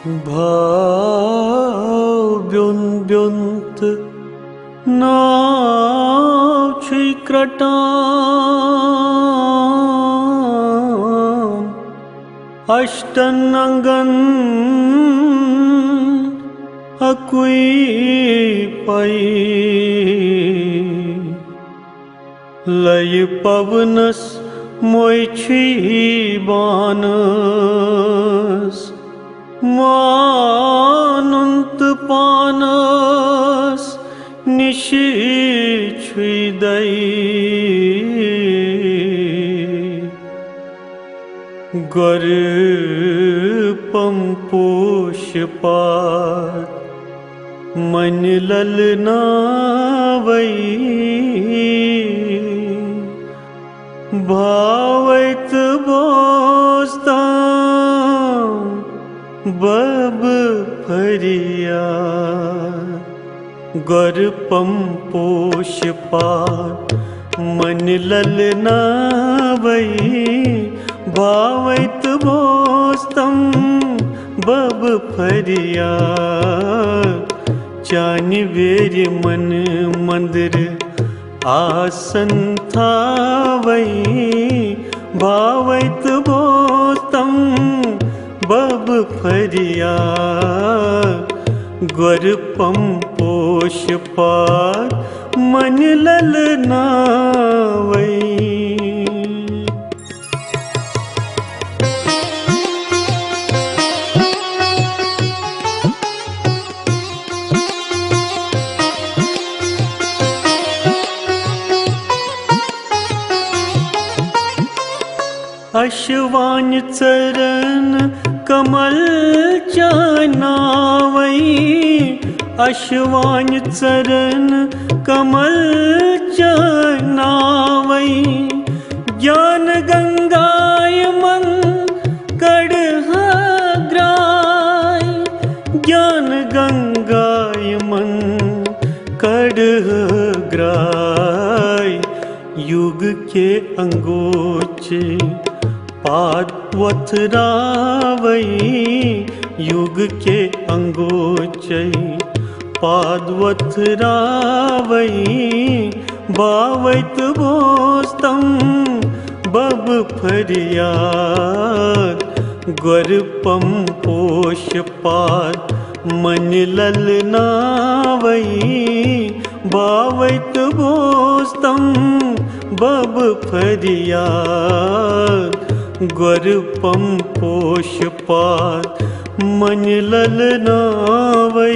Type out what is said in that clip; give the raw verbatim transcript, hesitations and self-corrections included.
بھاو بیوٚن بیوٚن تہٕ ناو چھُے کرٛٹان، اَشٹَن اَنٛگَن اَکُے پَے۔ لَیہِ پَونَس موے چھی بانَس، مانُن تہٕ پانَس نِشی چھُے دَے۔ گۄرٕ پم پوش پات منہِ للناوے، بھاوے تہٕ بوزتم بب فریاد۔ گۄرٕ پم پوش پات منہِ للناوے، بھاوے تہٕ بوزتم بب فریاد۔ چانہِ ویرِ من مندر آسن تھاوے، بھاوے تہٕ بوزتم بب فریاد۔ گۄرٕ پم پوش پات منہِ للناوے۔ اَشہِ وانہِ ژَرَن کمل چاناوے، اَشہِ وانہِ ژَرَن کمل چاناوے۔ گیان گنگا یِمن کڑ ہا گراے، گیان گنگا یِمن کڑ ہا گراے۔ یوگ کے انگوچے پاد وتھراوے، یوگ کے انگوچے پاد وتھراوے۔ بھاوے تہٕ بوزتم بب فریاد۔ گۄرٕ پم پوش پات منہِ للناوے، بھاوے تہٕ بوزتم بب فریاد۔ گۄرٕ پم پوش پات منہِ للناوے۔